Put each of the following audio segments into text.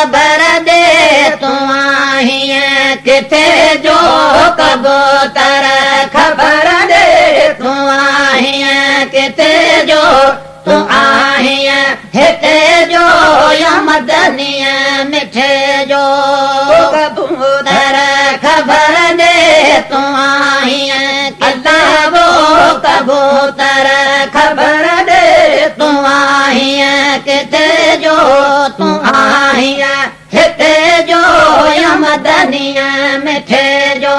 خبر ڏي تون آهين ڪٿي جو ڪبوتر خبر ڏي تون آهين ڪٿي جو تون آهين هتي جو يا مدنيء مٺي جو ڪبوتر خبر ڏي تون آهين ڪٿي جو ڪبوتر خبر ڏي تون آهين ڪٿي جو تون آهين هتي جو يا مدنيء مٺي جو.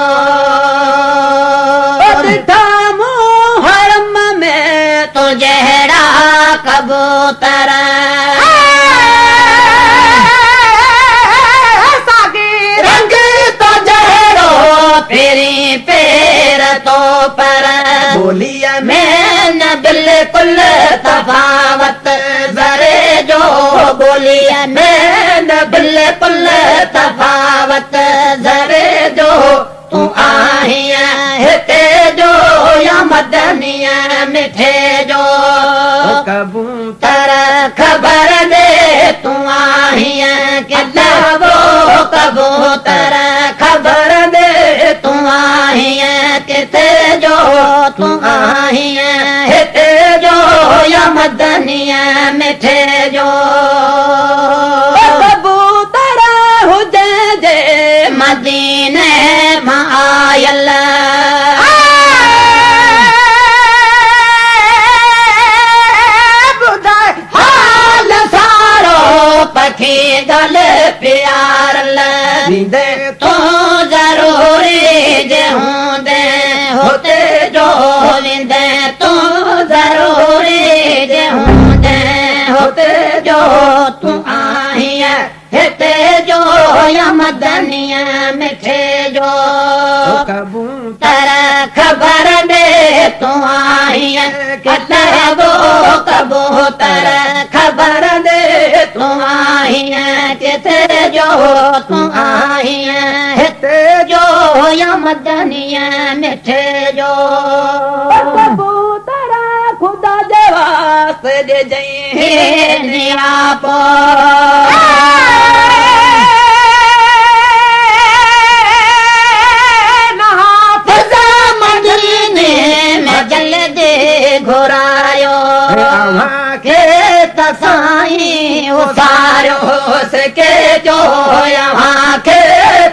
ڏٺا مون حرم ۾ تو جهڙا ڪبوتر. ساڳي رنگ تو جهڙو پھرين پير تو پر. ٻوليء ۾ نه بلڪل تفاوت ذري جو ٻوليء ۾ نه بلڪل تفاوت ذري جو تون آهين هتي جو يا مدنيء مٺي جو ڪبوتر خبر ڏي تون آهين ڪٿي جو ڪبوتر خبر ڏي تون آهين ڪٿي جو تون آهين هتي جو يا مدنيء مٺي جو. ڪبوتر هجين جي مديني مان آيل. ٻڌاء حال سارو پکي گل پيارل. ويندين تون ضروري جي هوندين هتي جو ويندين تون ضروري جي هوندين هتي جو تون آهين هتي جو يا مدنيء مٺي جو ڪبوتر خبر ڏي تون آهين ڪٿي جو ڪبوتر خبر ڏي تون آهين ڪٿي جو تون آهين هتي جو يا مدنيء مٺي جو. ڪبوتر خدا جي واسطي ڏجئين هي نياپو. حافظ مديني ۾ جلدي گهرايو. اوهان کي ته سائين اساريو سڪي جو اوهان کي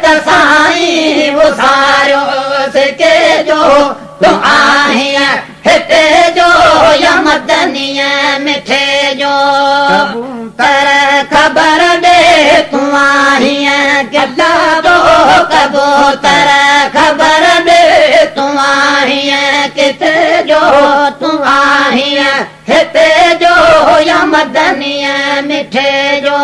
ته سائين اساريو سڪي جو تون آهين هتي جو يا مدنيء مٺي جو ڪبوتر خبر ڏي تون آهين ڪٿي جو ڪبوتر خبر ڏي تون آهين ڪٿي جو تون آهين هتي جو يا مدنيء مٺي جو.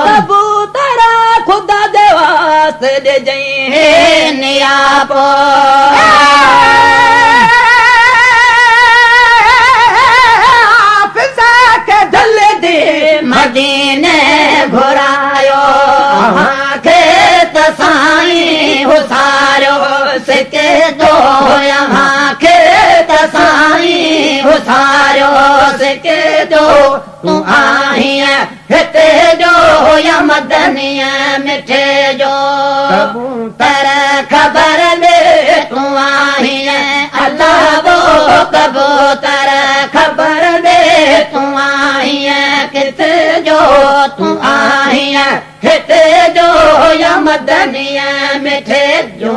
ڪبوتر خدا جي واسطي ڏجئين. هي نياپو. حافظ کي جلدي. مديني گهرايو. اوهان کي ته سائين اساريو سڪي جو اوهان کي ته سائين اساريو سڪي جو تون آهين هتي جو يا مدنيء مٺي جو ڪبوتر خبر ڏي تون آهين الله وو ڪبوتر خبر ڏي تون آهين ڪٿي جو تون آهين هتي جو يا مدنيء مٺي جو.